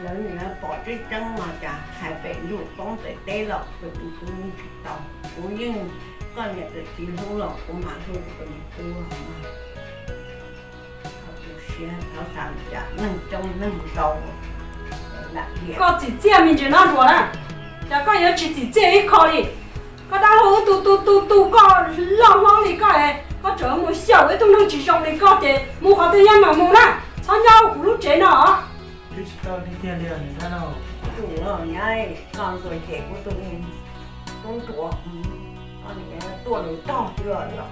Lawv nim no pom tseeb tseeb no cas hais pem ntuj poob pem teb los kuv tsis tau. Kuv yeej, koj niam koj txiv hlub los kuv mam hlub kuv tus me tub. Kuv siab thov txam cas neeg coob neeg ntau lam diam. Koj txim txiaj me ntsis no dua na, cas koj yuav tsis txim txiaj ib qho li? Koj dab laug wb tu tu tu tu koj loj hlob li koj es koj tseem mus xyaum ib tug neeg tsis zoo li koj ces mus qhov twg yeej mam mus na, txhob nyob kuv lub tsev no. Twb tsis tau tiag tiag li os niam dab laug. Tus nyab koj ntxuag cem kuv tus tub ntsuav, koj niam tuaj nws tog xwb os.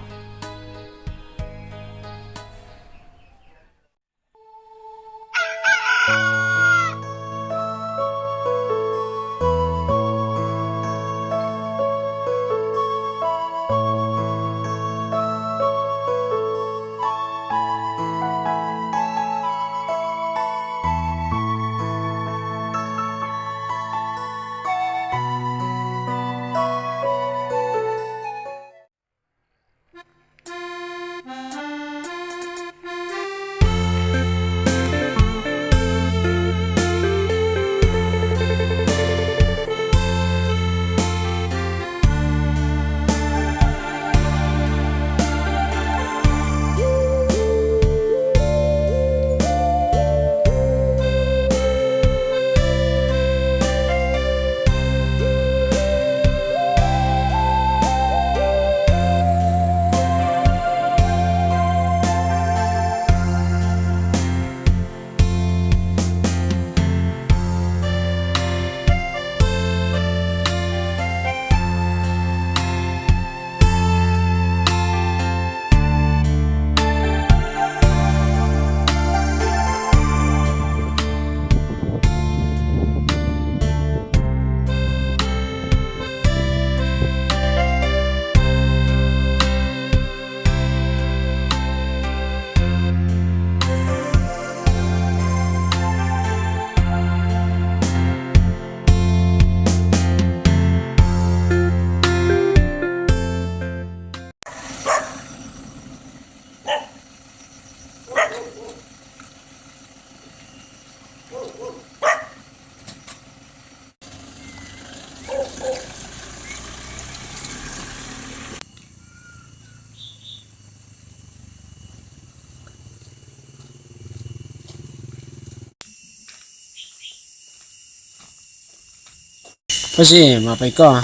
Ua si mas pais koj.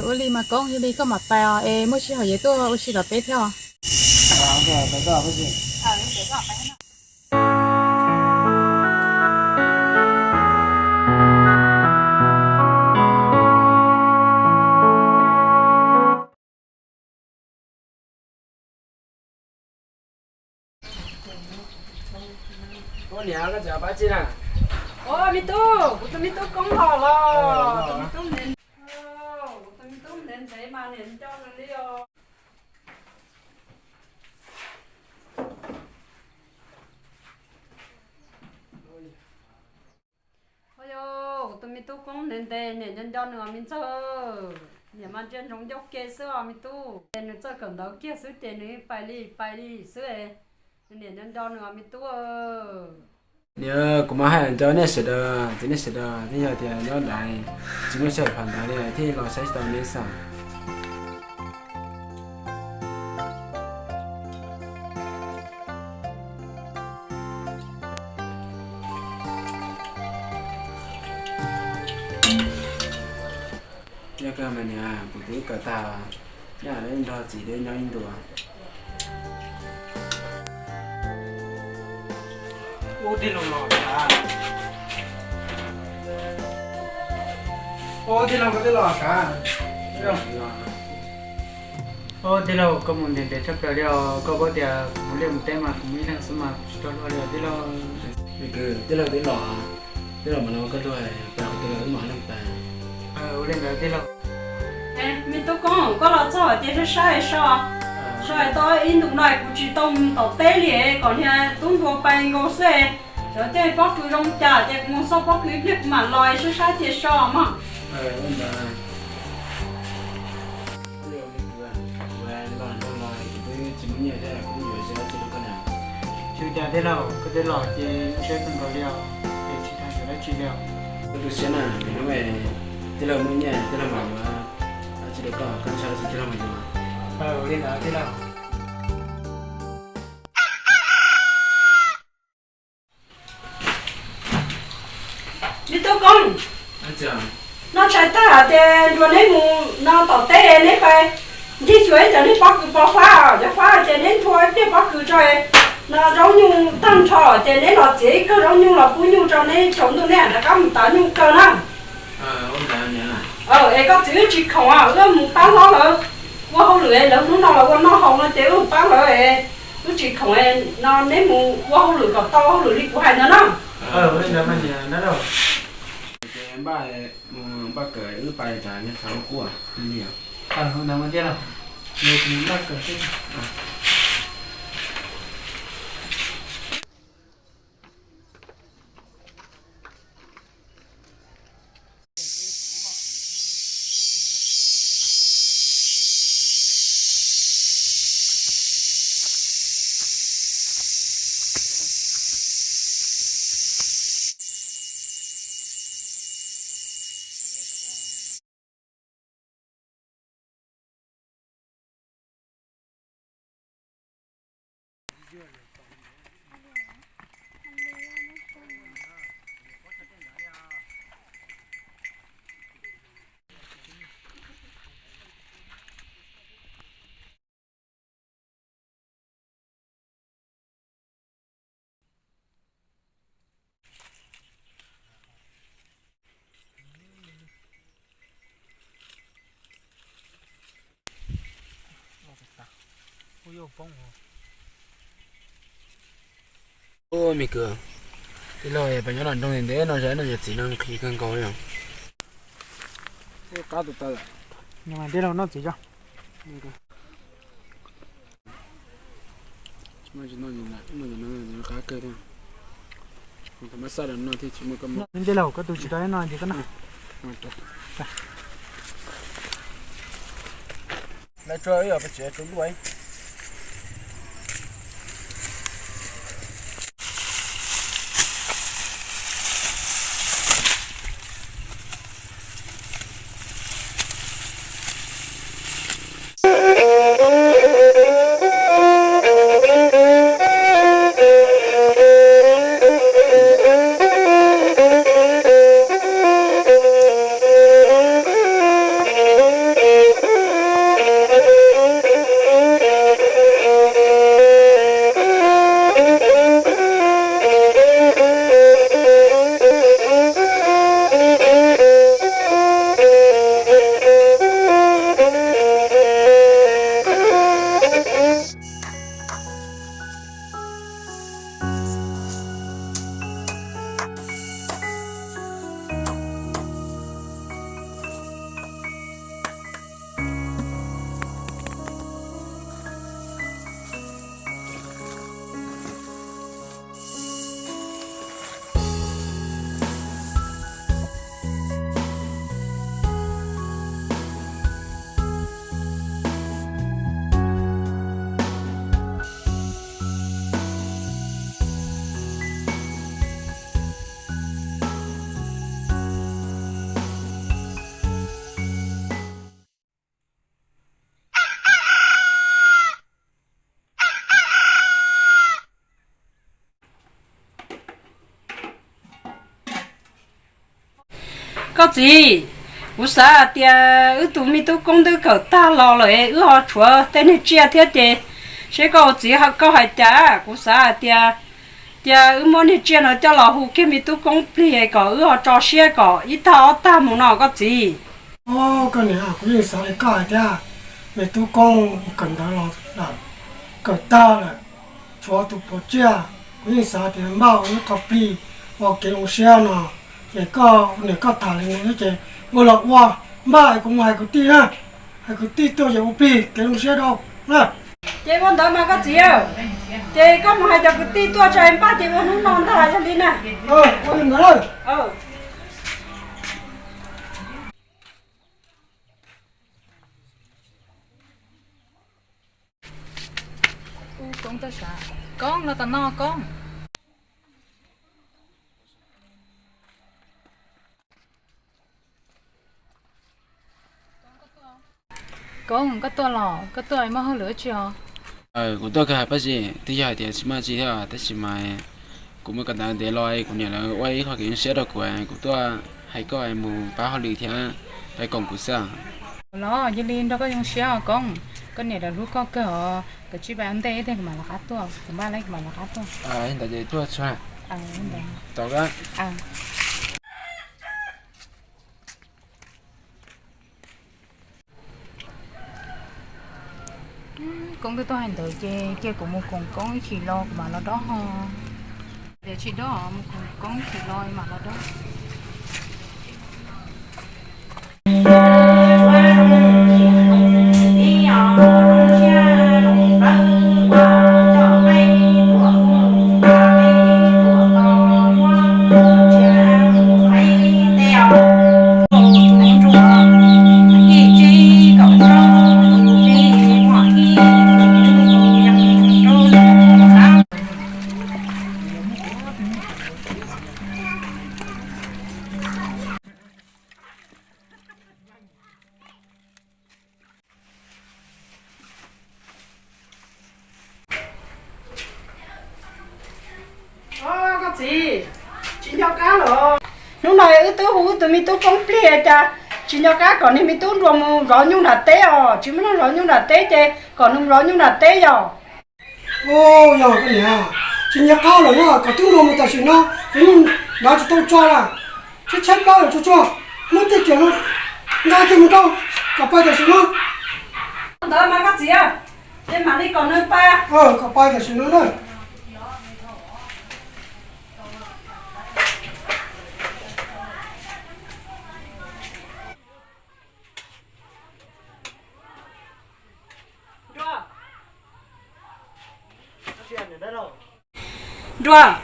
Ua li mas koob, yog li koj mam pais os, es muaj sij hawm yuav tuaj ua si tom peb thiab os. Ua niam, koj tseem pab tsi na? Ua me tub, kuv tus me tub koob los los, tus me tub, kuv tus me tub ntev ntev mas niam nco nws li os. Ua yog kuv tus me tub koob ntev ntev niam nco nco nws os me ntxawg. Niam mas ntsia ntsoov ncauj ke xwb os me tub, ces nws txawj kawm ntawv kiag xwb ces nws pais li pais li xwb. Nws niam nco nco nws os me tub. Niam, kuv mas hais nco nej sawv daws, txiv nej sawv daws, twb yog tias nyob dais tsis muaj sij hawm pham ntawd li thiaj los saib tsis tau neb xwb. Yog kawg mas niam, kuv twb kawm tag, nyob nrog txiv nyob ib ntus. Ub, tij laug los kav. Ub, tij laug, koj twb los kav. Ub, tij laug, koj mus ntev ntev tshaj plaws li os. Koj paub tias kuv mus liaj mus teb mas kuv mus ib leeg xwb mas kuv tsis tau luag li os tij laug. Tij laug twb los, tij laug mas no koj luag, pais qhov twg los wb mam leej pais. Ua li ntawd tij laug. Me tub koob, koj los txog ces saib saib so, so tau ib ntus no kuv tsis tau mus tom teb li, kom niag tub nrua pais nkaus xwb. Cov tej pob kws zoo cas ces kuv mus xauj pob kws ib pliag kuv mam los saib saib tias so mog. Tsis ua cas tij laug, koj twb los ces seb tau nkaus li os, ces tsis tau. Tsis li. Koj tu siab na, lwm hnub tij laug muaj nyiaj tij laug mam yuav dab tsi rau koj, koj ntshai dab tsi tij laug mam yuav. Li ntawd tij laug. Me tub Koob, no tshais tag ces nrog neb mus no tom teb, neb pais ncig xyuas ib cov niag pob kws pos fab, cov fab ces neb nthua ib pliag pob kws tso, no zaub nyuj tag nrho ces neb los txiav ib kawm zaub nyuj los pub nyuj rau neb tsaus ntuj neb rov qab mus tav nyuj kaw na. Es koj txiv wb tsis khoom, wb mus pab hlob lawv ua hauj lwm, lawv hnub no los ua noj haus no ces wb mus pab lawv, wb tsis khoom, no neb mus ua hauj lwm kom tau hauj lwm li kuv hais ntawd na. Npaj, npaj kawm wb pais tas neb qhov lub quaj li os. Ub, me kwv, tij laug pais nyob nram nroog ntev ntev no, zaj no yog txiv no nqhis kawg nkaus li os. Tij laug noj txiv tso. Tij laug, koj tus tsis tau no ces koj noj. Lawv tso ib yam pes tsev rau luaj. Koj txiv, kuv xav hais tias wb tus me tub Koob twb kawm tag los lawm, wb ho tshuav tej niag tsiaj thiab ces seb koj ua txiv koj hais cas. Kuv xav hais tias, cia wb muab niag tsiaj no coj los hu kiag me tub Koob plig kom wb ho tso siab kom ib tag ob tag mus no koj txiv. Koj niam, kuv yeej xav li koj hais tias me tub Koob kawm ntawv los lawm, kawm tag lawm, tshuav tus pov tsiaj. Kuv yeej xav tias npaj ua ib qho plig ua kev zoo siab no, ces koj niam koj tham li no ces ua los ua. Npaj, kuv mus hais kwv tij na, hais kwv tij tuaj ces ua plig kev zoo siab rau na. Ces ua ntawd mas koj txiv, ces koj mus hais cov kwv tij tuaj tso, npaj ces ua hnub no ntag yog li na. Ua li ntawd. Koob, los tom no Koob. Koob, koj tuaj los koj tuaj muaj hauj lwm dab tsi os? Kuv tuaj kawg hais Paj Zim, twb yog hais tias tsis muaj tsi thiab tab sis mas kuv mus kawm ntawv ntev los kuv niam lawv ua ib qho kev zoo siab rau kuv, kuv tuaj hais koj mus pab hauj lwm thiab pab koom kuv xwb. Los cia li nrog koj zoo siab os Koob, koj niam lawv hlub koj kawg os, koj tsij pab ua ntej ib pliag kuv mam rov qab tuaj, kuv npaj lawm kuv mam rov qab tuaj. Ntawd ces tuaj txhua. Tau. Koob twb tuaj hais ntawd ces cia kuv mus koom Koob ib chim los kuv mam los dob ho. Tias tsis dob, mus koom Koob ib chim los mam los dob. Koj txiv, tsis nco qab los? Hnub no wb twb hu wb tus me tub Koob plig cas tsis nco qab kom niag me tub Nruas mus zov nyuj nram teb os, tsis muaj neeg zov nyuj nram teb ces kom nws mus zov nyuj nram teb yom. Yog koj niam, tsis nco qab lawm na, kom tub Nruas mus tam sim no, cov nyuj nrad tsis tau tso lawm. Tshaib tshaib plab lawm tsuag tsuag, muab tej riam no nqa kiag mus rau, kom pais tam sim no. Ntawd mas koj txiv, ces mam li kom nws pais. Kom pais tam sim no na. Nruas,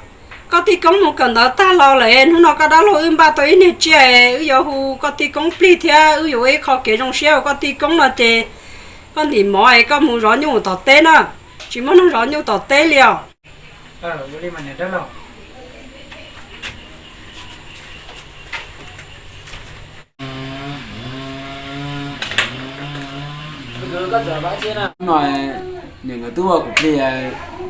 koj tij Koob mus kawm ntawv tag los lawm, hnub no koj dab laug wb npaj tau ib niag tsiaj, wb yuav hu koj tij Koob plig thiab wb yuav ua ib qho kev zoo siab rau koj tij Koob no ces koj ntim mov es koj mus zov nyuj tom teb na, tsis muaj neeg zov nyuj tom teb li os. No, niam nkawd twb ua kuv plig,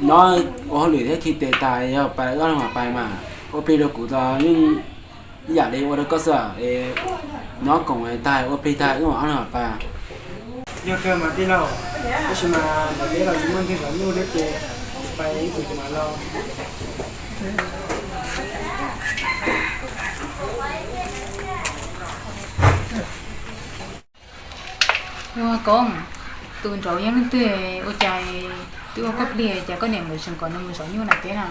nyob ua hauj lwm thiab khi tes tas yog pais wb ob leeg mam pais mas, ua plig rau kuv los yeej ib yam li ua rau koj xwb es, nyob koom tag ua plig tag wb mam ob leeg mam pais. Yog kawg mas tij laug, tab sis mas ntawm peb los tsis muaj neeg zov nyuj thiab ces pais ib tug kuv mam los. Ua Koob, tus nraud yog leej twg, ua cas twb ua koj plig cas koj niam nkawd tseem kom nws mus zov nyuj nram teb na?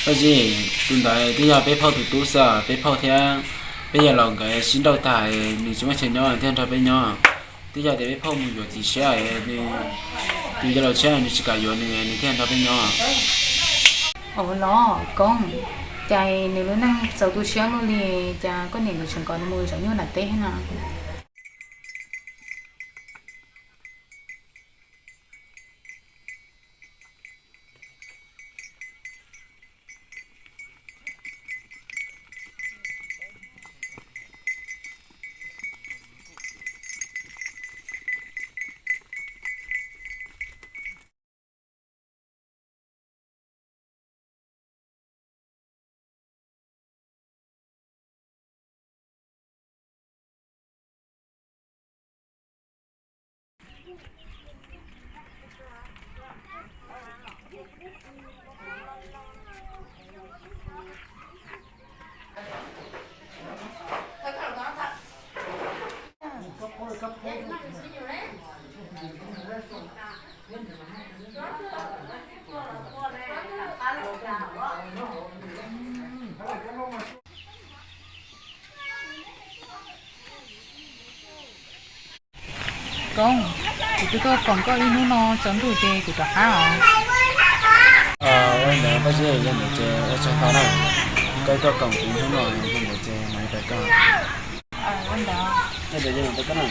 Tab sis tus ntawd twb yog peb phauj tus tub xwb, peb phauj thiab peb yawg laus nkawd sib nrauj tag, nws tsis muaj chaw nyob thiaj nrog peb nyob. Twb yog tias peb phauj mus yuav txiv tshiab, nws tus yawg laus tshiab nws tsis kam yuav nws, nws thiaj nrog peb nyob. Ua los Koob, cas nws lub neej txaus tu siab luaj li, cas koj niam nkawd tseem kom nws mus zov nyuj nram teb thiab na? Koob, kuv twb tuaj koom koj ib hnub no tsaus ntuj ces kuv rov qab os. Ua li ntawd Paj Zim, yog ntawd ces ua tsaug ntau na. Koj tuaj koom kuv ib hnub no, yog ntawd ces mam li pais koj. Yog ntawd ces mam pais koj na.